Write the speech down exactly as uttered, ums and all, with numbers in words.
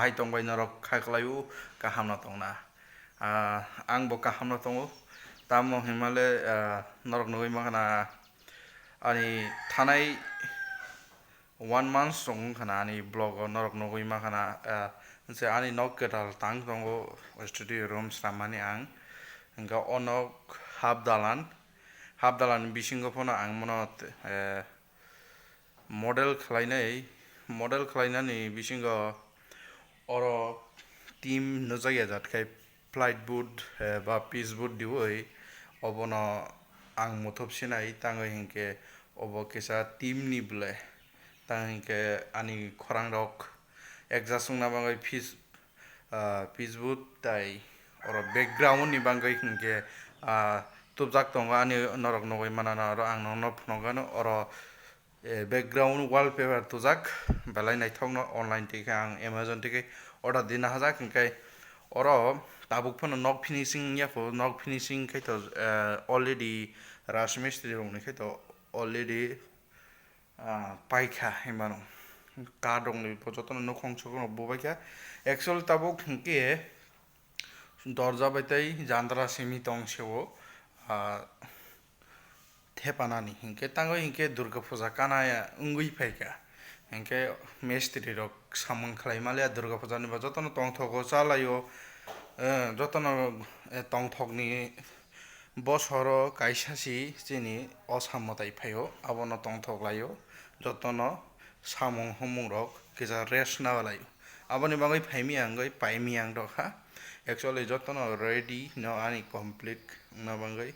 Hai tongbai norok kha kwlaio, kaham no tongna? Ah, ang bo kaham no tongo. Tamo hinmale, ah, norok nugwi mankha na ani thanai one month song wngkha na ani vlog o norok nugwi mankha na, ah, se ani nok kwtal tang tongo, studio room swnam mani ang. Hwnkhe o nok half dalan, half dalan bisingo phano ang mono, eh, model khlainai, model khlainani bisingo oro team nukjakya jat khai plywood, eh, ba pitchboard diwi obono ang muthop sinai tangwi hinkhe obo kisa team ni ble tang hinkhe ani khorang rok adjust wngna bagwi pitch, ah, pitchboard tai oro background ni bagwi hinkhe, ah, tubjak tongo ani norok nugwi manana oro ang nokno phunukgano oro eh, background wallpaper tujak, belai naithokno online twi khe ang Amazon twi khe order dina hajak, hinkhe oro tabuk phano nok finishing wngya kho, nok finishing khai to, eh, already rajmistri rokni khai to already, ah, paikha hinmano. Kath rokni bo jotono nukhung sukhung rok bo paikha. Actually tabuk hinkhe dorja bai tei jandra simi tong se o, ah, thepanani hinkhe tangwi hinkhe Durga puja kana wngwi phaikha. Hinkhe mistri rok samung khlai maliya Durga puja ni bo jotono tongthogo chalaio, eh, jotono, eh, tongthokni bosoro kaisa si chini o sam mwtai phaio abono tongthok laio, jotono samung humung rok kisa rest na laio. Aboni bagwi phaimiyang wngwi paimiyang rok ha. Actually jotono ready no ani complete wngna bagwi